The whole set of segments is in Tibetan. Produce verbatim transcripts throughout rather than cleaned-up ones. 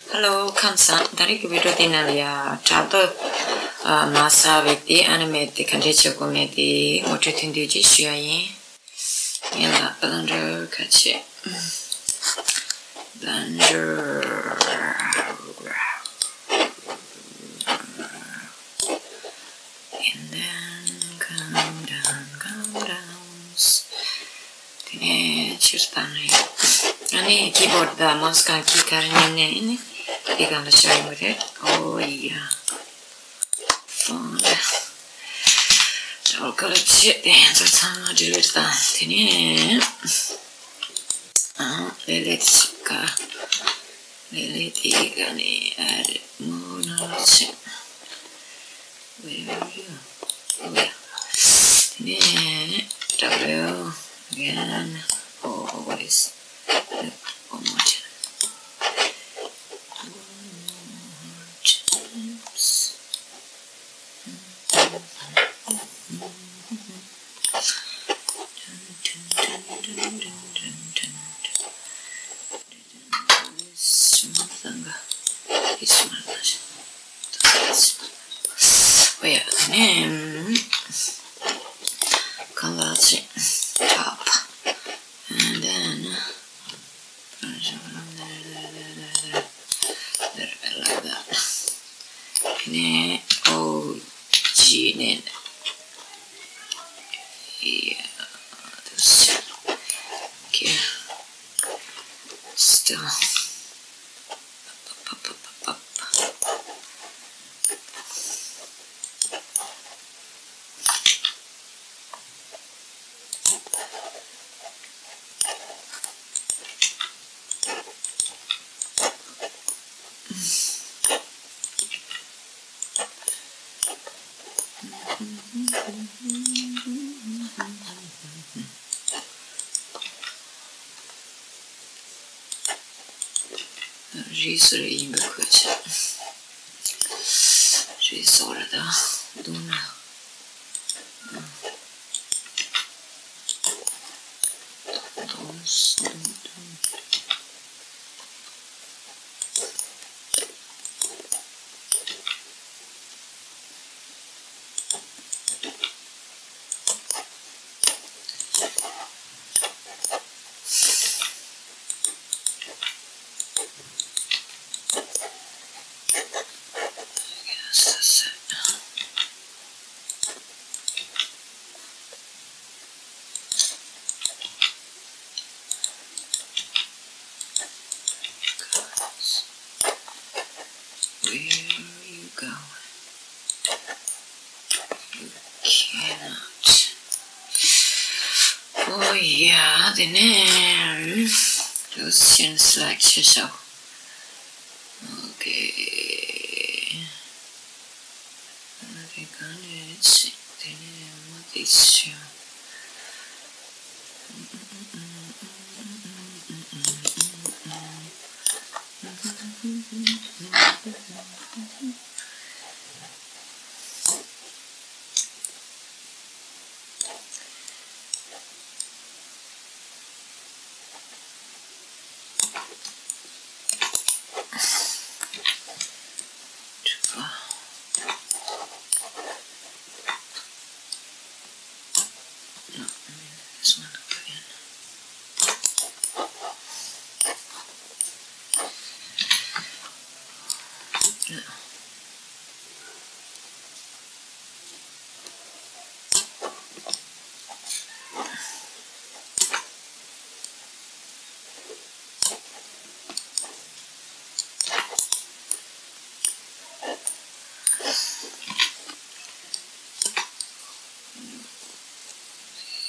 Hello, ཁམས་བཟང་། ད་རེས་ཀྱི་བི་ཌིའོ་དེ་ནང་ལ་ཡ་དྲ་ཐོག་ཨ་མ་གསར་བའི་དེ་ཨ་ནི་མེད་དེ་ག་འདྲས་བྱེད་དགོས་མེད་དེ་ངོ་སྤྲོད་ཐུང་ཐུང་ཅིག་ཞུ་ཡ་ཡིན། ངས་ལ་Blender ཁ་ཕྱེ། Blender. And then come down, come down. དེ་ནས་ཕྱིར་བཏང་ནས། ཨ་ནི་ཀི་བོར་ཌི་དང་མའོ་སི་གང་གི་ག་རེ་ཉན་ནས་ཨ་ནི་དེ་གང་ལ་བཞག་ཡོང་གི་རེད། Oh yeah. Font. Double click བྱས་དེ་ཚོ་ཚང་མ་delete བཏང་། དེ་ནས་ཨ་ལེ་ལེ་ཞིག་ག་ལེ་ལེ་དེ་ག་ནས་add more knowledge. Where are you? Oh yeah. དེ་ནས W again. Always. One more time. One more times. Oh yeah, and then color top, and then little bit like that. And then O G, and then yeah, this. Okay. Still. Up, up, up, up, up, up. རིས་སུ་རེ་ཡིན་པ་ཁོ་ཆ། རིས་སོ་ར་ད་དུང་ན། དུང་དུང་དུང་། Where are you going? You cannot. Oh yeah, the name. Those things like Shisha. Okay. They can't see. They need to move this show. No, I mean, this one again. No.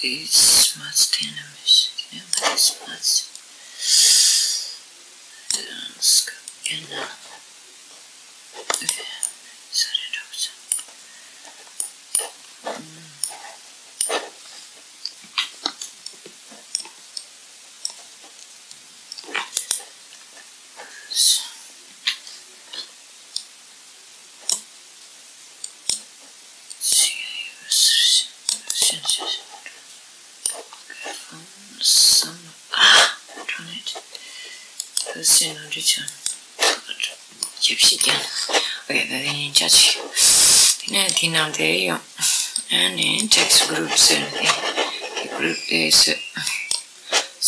It's much tender, it's much. Some, ah, darn it. This is not return. ཞིབ་ཞིབ་ཀྱང་། ཨོ་ཡ། ད་དེ་ཡིན་ཆ་ཆེ། དེ་ནས་དེ་ནང་དེ་ཡོང་། ཨ་ནི་text group ཟེར་ཏེ། དེ་group དེ་ཟེར།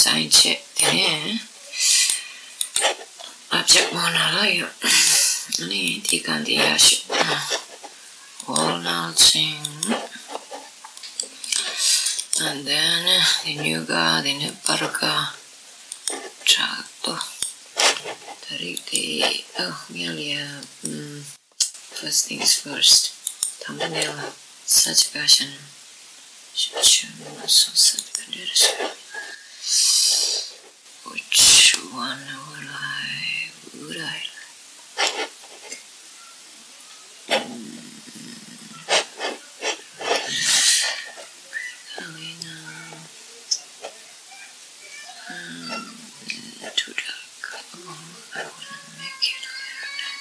sign བྱས། དེ་ནས་object mode ནང་ལ་ཡོང་། ཨ་ནི་དེ་གང་དེ་ཡར་ཞུ། all announcing and then དེ་new ག་དེ་ནས་པར་ག་ཊག་ཏོ། ད་རེས་དེ་ཨ་ངལ་ཡ། ཨམ། First things first. Thumbnail such version. Should show also such condition. Which one would I, would I like? Mm. Elena. Um, too dark. Oh, I wanna make it lighter.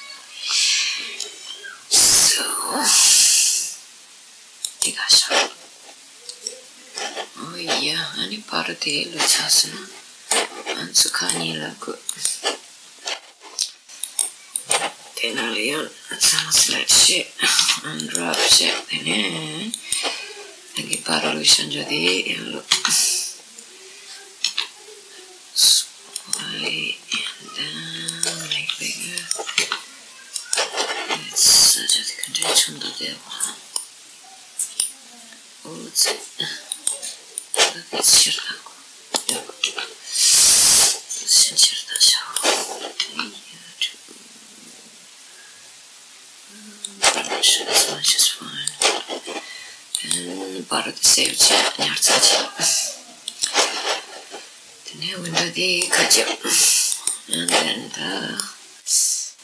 So, དེ་ག་ཤག་ཨོ་ཡ། ཨ་ནི་པར་དེ་ལོས་ཚར་སོང་ན། ཨ་ཚོ་ཁ་ཉིན་ལ་དགོས། དེ་ནང་ལ་ཡང་ཚང་select བྱེད། unwrap བྱེད། དེ་ནས་ད་གི་པར་ལོས་བྱ་འཇོག་དེ་ཡང་ལོ། Swipe and then make bigger. It's such a condition that they want. ཨོ་ཙི། ད་དེ་ཕྱིར་ད། ཕྱིར་ཕྱིར་ད་བྱའོ། Permission as much as fine. And པར་དེ་save བྱས། ཉར་ཚགས་བྱས། དེ་ནས་window དེ་ཁ་རྒྱབ། And then the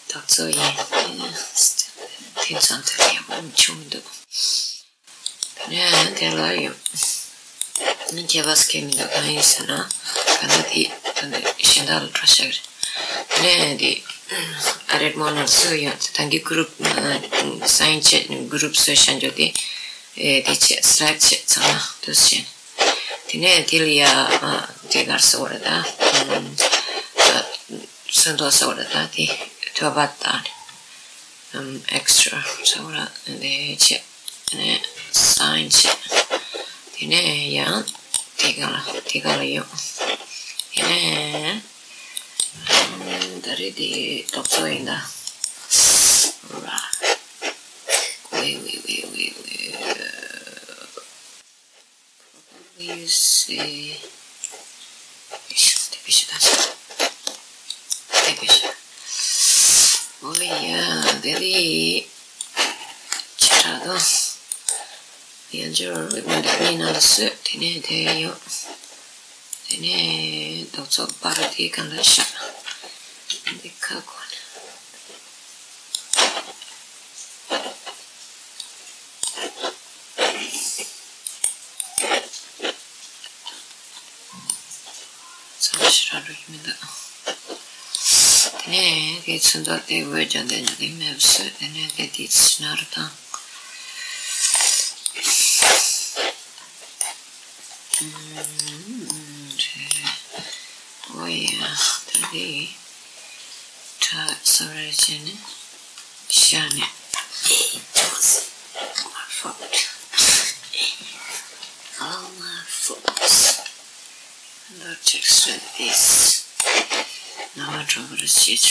ད་ཚོ་ཡིན། དེ་ཙམ་དེ་ལ་ཡག་པོ་མི་བྱུང་མི་འདུག་དེ་ནས་དེ་ལ་ཡོད། ཁྱད་པར་སྐྱེ་མི་འདུག་གང་ཡིན་ཟེར་ན། ག་ད་དེ་ད་ནི་གཞན་དག་ལ་འགྲོ་ཤག་རེད། དེ་ནས་དེ་edit mode ནང་སུ་ཡོད་ད་གི་group sign བྱས་group བཟོས་བཞག་འཇོག་དེ། ཨེ་དེ་བྱས་select བྱས་ཚང་མ་དུ་བྱས། དེ་ནས་དེ་ལ་ཡ་དེ་གར་ཟེར་བ་རེད་ད། ད་སོན་ཐོག་ཟེར་བ་རེད་ད། དེ་ཐོད་པ་དང་extra ཟེར་བ་རེད། དེ་བྱས། དེ་ནས་sign བྱས། དེ་ནས་ཡང་དེ་ག་ལ་དེ་ག་ལ་ཡོང་། དེ་ནས་ད་རེས་དེ་རྡོག་རྡོག་ཡིན་ད། Wait, wait, wait, wait, wait. Probably you say དེ་བེད་སྤྱོད་བཏང་ཆོག་དེ་བེད་སྤྱོད། ཨོ་ཡ། དེ་རེད། ཆེ་དྲགས་དང་། ཡང་འབྱོར་བའི་མི་འདུག་མི་ནང་ལ་བཟོས། དེ་ནས་དེ་ཡོང་། དེ་ནས་རྡོག་རྡོག་པར་དེ་གང་ལ་བཞག་འདི་ཁ་སྒོ་ནས། ཚང་མ་ཞེ་དྲག་འགྲོ་གི་མི་འདུག་དེ་ནས་དེ་ཚོན་མདོག་དེ་འོད་ཀྱང་དེ་ནས་དེ་མེད་པ་བཟོས། དེ་ནས་དེ་དེ་ཚོན་ནར་དང་། ཨོ་ཡ། ད་དེ་ཁྲ་སོ་རེ་བྱས་ནས་བཞག་ནས། My fault. All my faults. Let's fix this. Now I draw what is it?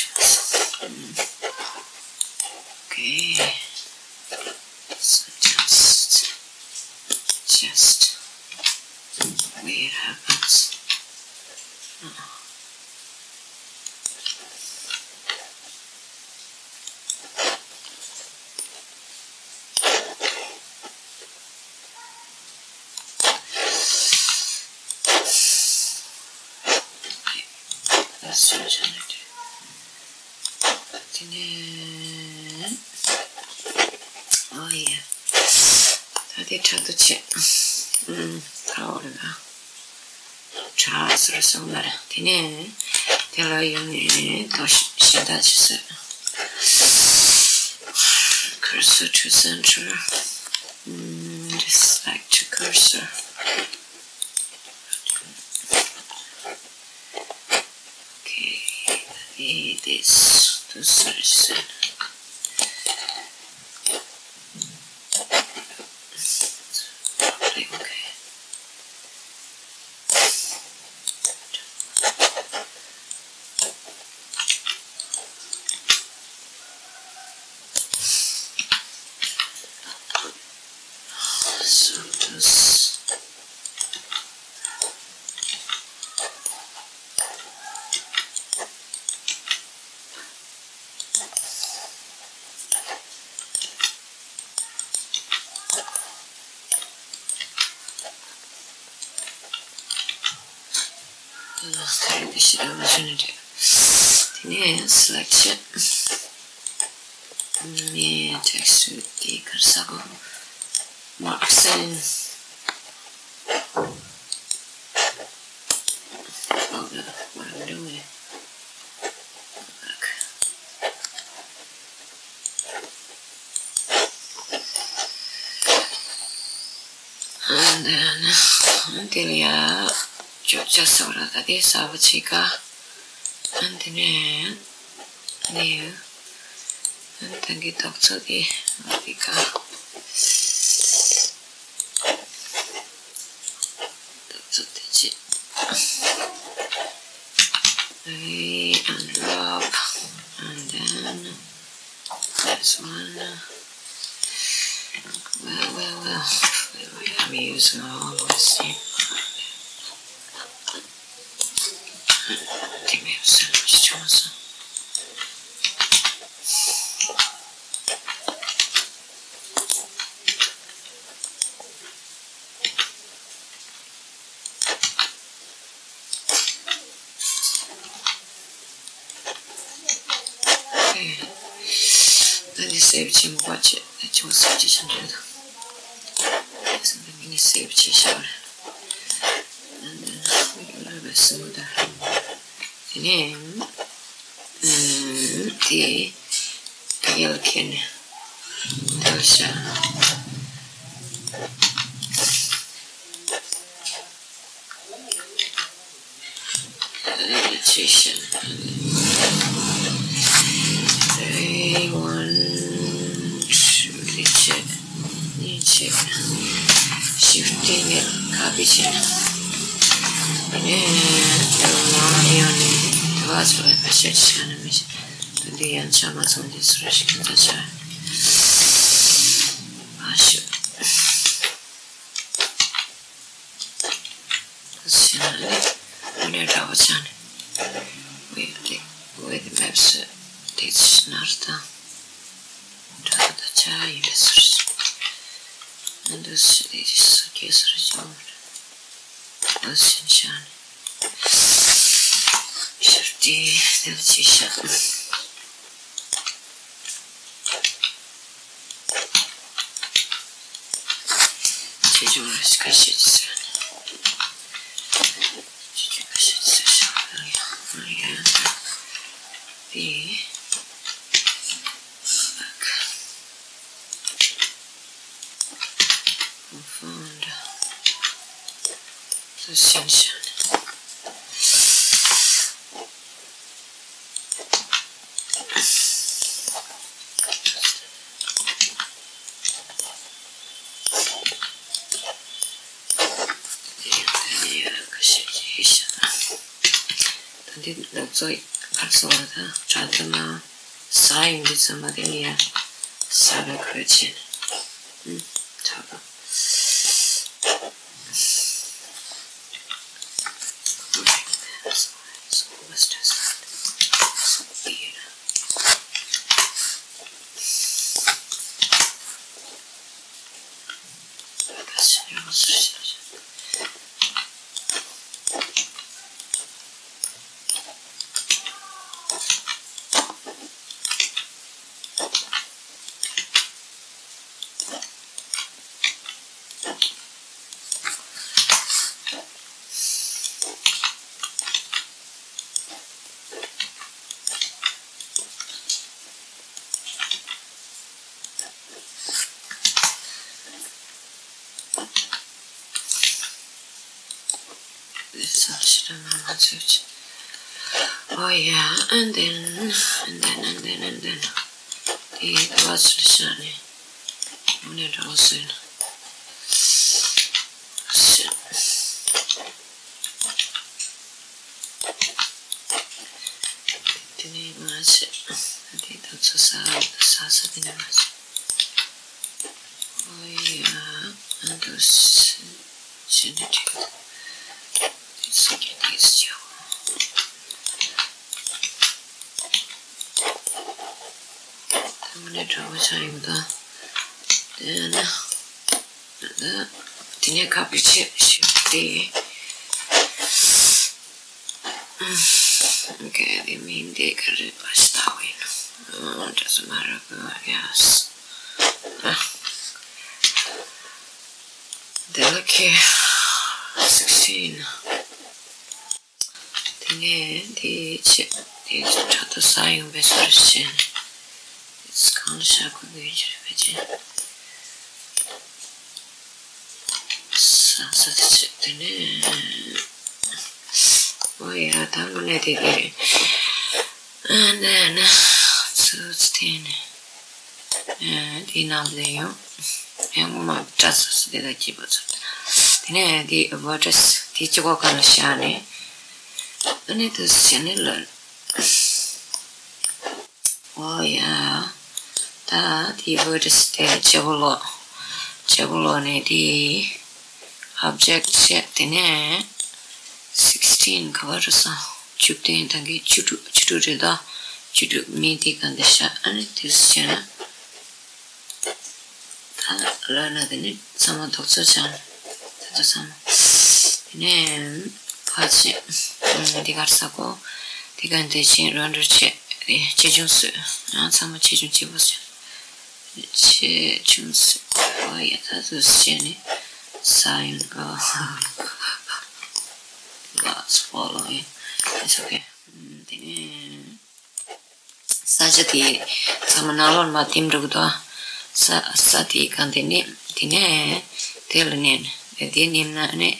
Okay. So just, just wait, it happens. That's so generative. དེ་ནས། ཨོ་ཡ། ད་དེ་ཁྲ་དོ་ཆེ། ཨུམ། ད་འོ་རེད་ད། ཁྲ་ཟེར་སོང་ན་ར། དེ་ནས་དེ་ལ་ཡོང་ནས་དོ་ཞེ་ད་ཆེ་ཟེར། Cursor to center. Mm, just select cursor. Okay, it is. Sorry, sorry. Okay. So this. དེ་ནས་སི་ལེག་ཤན། ངས་ཊེག་སི་དེ་གར་ས་གོ། མར་ཀི་སི་ཨེན། Okay, what I'm doing. And then དེ་ལ་ཡ་བཅོ་བརྒྱད་སོགས་ར་ད་དེ་གསར་པ་ཅིག་ག་ཨ་དེ་ནས་ནས་ཨ་ད་གི་རྡོག་ཚོ་དེ་ཨ་དེ་ག་རྡོག་ཚོ་དེ་ཅི། Hey, unwrap, and then this one. Well, well, well. I'm using all this. Give me so much choice. ད་འདི་སེབ་བྱེད་མོ་པ་བྱེད། ད་ཅུང་ཟད་ཅིག་ཆ་འདྲ་དང་། ད་འདི་སེབ་བྱེད་ཤག་རེད། ད་འདི་ན་ཡོད་ར་བས་སུ་ད། དེ་ནས་ཨ་དེ་ཡལ་ཁེ་ནས་འདི་ལ་བཞག Registration. They want to check. Need check. Shifting it. Copy check. And the one on the password. Password. Then the answer must on this rush. That's right. Password. ཟེར་ན་ནི་དངོས་གནས་འདྲ་བོ་ཆགས་ནས། with the, with maps teach ནར་དང་འདྲ་བོ་ད་ཆ་ཡིན་པའི་ཟུར། ཨ་འདུ་ཤེས་དེ་སོ་སྐྱེ་ཟུར་ཅུང་འོ་ཟིན་ཤག་ནས། ཤར་ཏེ་དེ་ལ་ཅི་ཤག་ཆེ་ཆུང་རེ་ཞིག་ཁ་ཤས་ཀྱི་ཟེར་ནས། ཆེ་ཆུང་ཁ་ཤས་ཀྱི་ཟེར་ཤག་ཡང་ཡང་དེ། Found. So, ཞན་ཞན། ད་འདི་ལབ་ཚོ་ཁག་སོང་བ་དང་དྲ་ཐ་ན་ས་ཡིན་གྱི་ཚང་མ་དེ་ནི་ཡ་ས་བའི་ཁོད་ཆེན་ཨུམ་ཐ་ག་ས་ཞིག་ལ་མ་མ་ཚོད་ཅིག Oh yeah, and then, and then, and then, and then. དེ་ལ་ཕྱི་ལ་བཞག་ནས་དངོས་གནས་འདྲ་བོ་བཟོས་ན། དེ་ནས་མ་བྱེད། དེ་ད་ཚོ་ས་ས་ས་དེ་ནས་མ་བྱེད། Oh yeah, and those synergy. It's okay, it's you. དངོས་གནས་འདྲ་བོ་ཆགས་ཡོང་ད། དེ་ནས་དེ་ནས་ཁ་པར་ཆེ་ཞིག་དེ། Okay, དེ་མིན་དེ་ག་རེ་བ་ཞིག་ལྟ་བ་ཡིན་ན། Doesn't matter, I guess. དེ་ལ་ཁེ་sixteen. དེ་ནས་དེའི་ཆེད་དེའི་ཚོ་དྲ་ཐོག་ས་ཡོང་བའི་སོ་རེ་བྱས་ནས། དེ་ཚོ་གང་ལ་བཞག་དགོས་ཀྱི་རེད་ཕལ་ཆེར། ས་ས་དེ་ཆེད་དེ་ནས། ཨོ་ཡ་ད་དངོས་གནས་དེ་གི་རེད། ཨ་ནས་ན་ཚོ་ཚོ་དེ་ནས། དེའི་ནང་ལ་ཡང་ཡང་མ་བཀྲ་སོ་སོ་དེ་དག་སྐྱིད་པོ་ཚོ། དེ་ནས་དེའི་ཨ་བོ་ཊར་སི་དེའི་སྤྱི་ཁོག་ཁ་ལ་བཞག་ནས། ཨ་ནི་དུ་བྱས་ནས་ལ། ཨོ་ཡ། ད་དེའི་ཨ་བོ་ཊར་སི་དེ་བྱེད་པོ་ལོག་བྱེད་པོ་ལོག་ནས་དེའི་ཨོབ་ཇེག་བྱས། དེ་ནས་sixteen ག་བ་རུ་སོང་། བཅུ་བདུན་དང་གི་བཅུ་དྲུག་བཅུ་དྲུག་རེད་དོ། བཅུ་དྲུག་མི་དེ་ག་འདི་བཞག་ཨ་ནི་དེ་བྱས་ན། ད་ལོ་ན་དེ་ནི་ཚང་མ་རྡོག་རྩ་ཆགས་ནས་ད་ཚོ་ཚང་མ། དེ་ནས་ཕ་ཆེ་འདི་གར་ས་གོ་དེ་ག་འདི་ཆེན་རོན་རོ་ཆེ་ཆེ་ཆུང་སུ་ཡང་ཚང་མ་ཆེ་ཆུང་ཆེ་པོ་ཆེ་ཆེ་ཆུང་སུ་ཨོ་ཡ་ད་ཚོ་བྱས་ནས་ས་ཡོང་གོ། God's following. It's okay. དེ་ནས། ས་ཆ་དེ་ཚང་མ་ནང་ལོགས་མར་འཐིམ་འགྲོ་གི་འདུག་ས་ས་དེའི་སྒང་དེ་ནས་དེ་ནས་དེ་ལ་མནན། དེ་མནན་ན་ནི་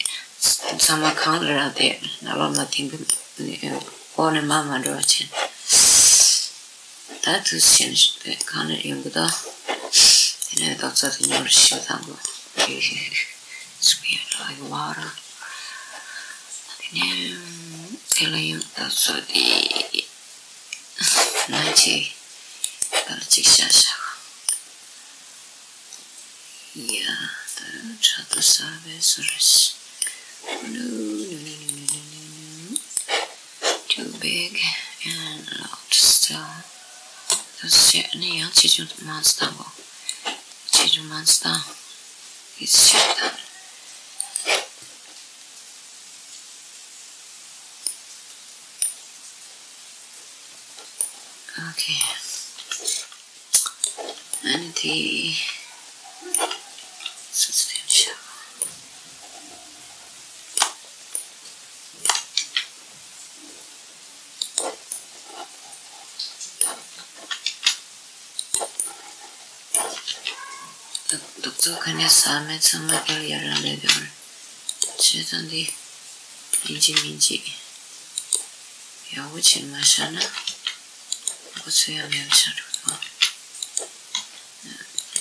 ཚང་མ་གང་ལ་རག་དེ་ནང་ལོགས་མར་འཐིམ་གི་འོག་ནས་མར་མ་འགྲོ་བ་བྱས། ད་དུས་ཆེན་ཞིག་དེ་གང་ནས་ཡོང་གི་འདུག་དེ་ནས་རྡོག་རྩ་དེ་ཉོ་རུ་ཤི་བ་དང་གོ། Sweet like water. དེ་ནས་དེ་ལ་ཡང་རྡོག་རྩ་དེ། ན་ཅི། ད་ལ་ཅིག་ཤ་ཤ། ཡ། ད་དྲ་ཐོག་ས་བའི་སོ་རེ་ཤི། No, no, no, no, no, no, no, no. Too big and loud still. ད་བཤད་ནི་ཡང་ཆེ་ཆུང་མང་ཙམ་བཏང་གོ། ཆེ་ཆུང་མང་ཙམ་བཏང་། It's shit done. Okay. ཨ་ནི་དེ་སུ་ཚོ་དེ་ཤ། རྡོག་རྡོག་རྩ་ག་ནས་ཟ་མེད་ཚང་མ་སྐྱོར་ཡར་རང་ལས་དེ་བར་བྱས་ཙང་འདི་ཡིན་གཅིག་མིན་གཅིག་ཡག་པོ་བྱས་མ་བཞག་ན་མགོ་ཚོས་ཡང་མེད་པ་ཆགས་འགྲོ་གི་འདུག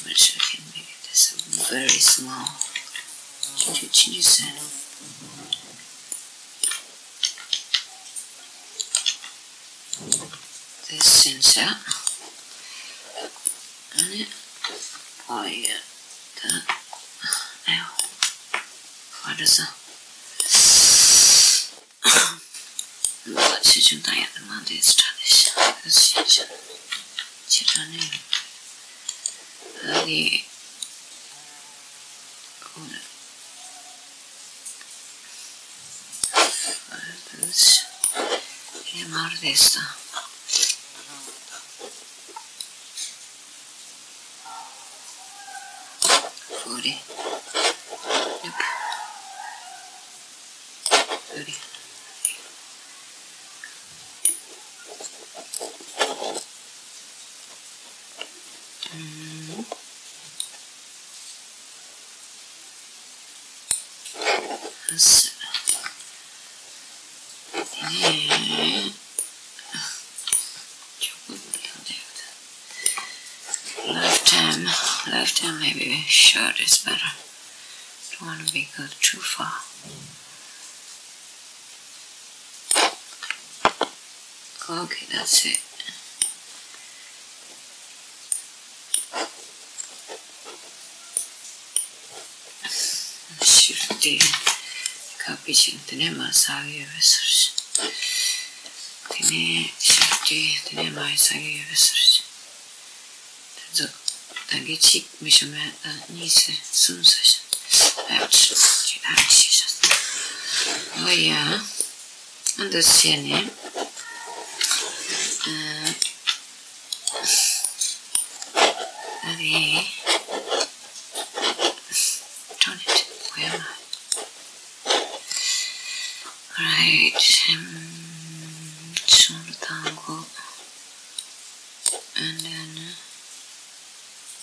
But you can make it this very small. Change it, change it. This sensor. And it, oh yeah, that, ow, what is that? What should you die at the Monday is tradition? This is tradition. Okay. Forty. Yep. Thirty. Mm. That's it. Yeah. Left hand, maybe short is better. Don't want to be go too far. Okay, that's it. Shift དེ་ཁ་པི་ཅིང་དེ་ནས་མར་ཟག་ཡོད་པའི་ཟུར་ཞིག་དེ་ནས་shift དེ་ནས་མར་ཟག་ཡོད་པའི་ཟུར་ཞིག་དེ་ཚོ་ད་གི་གཅིག་མི་ཤོ་མེད་ད་གཉིས་ཟེར་གསུམ་ཟེར་ཞིག་ཨ་ཅི་ཅི་ད་ཤེས་ཤག་ཨོ་ཡ། ཨ་འདི་བྱས་ནས་ཨ་ཨ་རེ། Darn it. Where am I? Alright. Um, so the tango. And then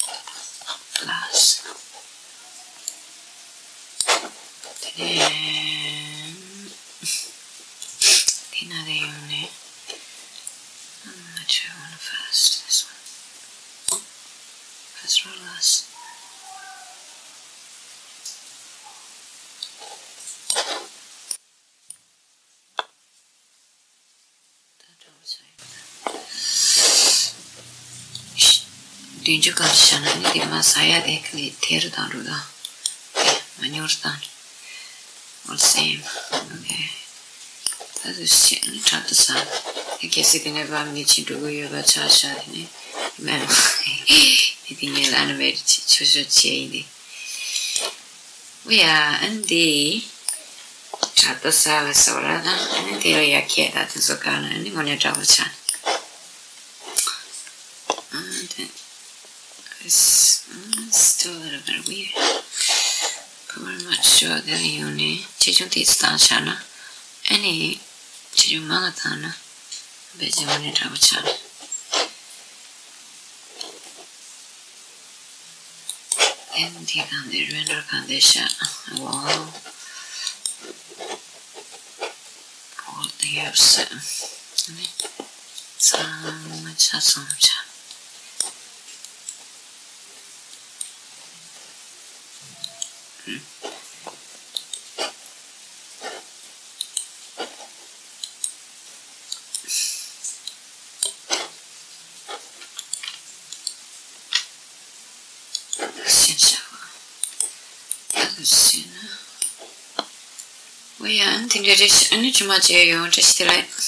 uh, last. Then, then I don't know. I'm not sure I want to fast this one. Fast or last. བདུན་ཅུ་གང་ཞིག་བཞག་ན་ནི་དེ་མ་ཟ་ཡ་དེ་ཀ་ནི་དེ་རུ་དང་རུ་དང་དེ་མ་ཉོ་རུ་དང་all same. Okay. ད་དུ་ཤེས་ནི་དྲག་ཏུ་ཟ། དེ་གལ་སྲིད་དེ་ནས་བབ་མི་ཆེ་འགྲོ་གི་ཡོད་པ་ཆ་བཞག་དེ་ནི་མེད་མ་དེ་དེ་ངས་ལ་ནི་མེད་ཆེ་ཆོ་ཆོ་བྱེད་ཡིན་དེ། ཨོ་ཡ། ཨ་ནི་འདི་དྲག་ཏུ་ཟ་བའི་བཟོ་འདྲ་དང་ཨ་ནི་དེ་ལ་ཡ་ཁྱད་ད་དེ་ཚོ་གང་ན་ཨ་ནི་དངོས་གནས་དྲག་པོ་ཆགས། ཨ་དེ་It's still a little bit weird. Pretty much sure དེ་ལ་ཡོང་ནས་ཆེ་ཆུང་དེ་ཚོ་བཏང་བཞག་ན་ཨ་ནི་ཆེ་ཆུང་མང་ང་བཏང་ན། བེད་སྤྱོད་མ་ནི་འདྲ་པོ་ཆགས་ནས། ཨེམ་ཌི་གང་དེ་རེན་ཌར་གང་དེ་ཤག་ཝའོ། ཨོ་དེ་ཡོད་སྲིད། ཚང་མ་ཆ་ཚང་ཆ། ཤེས་བྱ་བ། ད་ལྟ་བྱས་ན། ཨོ་ཡ། ཨ་ནི་དེ་འདྲ་རེད་ཤག་ཨ་ནི་ཇུ་མ་བྱས་ཡོང་བཀྲ་ཤིས་བདེ་ལེགས།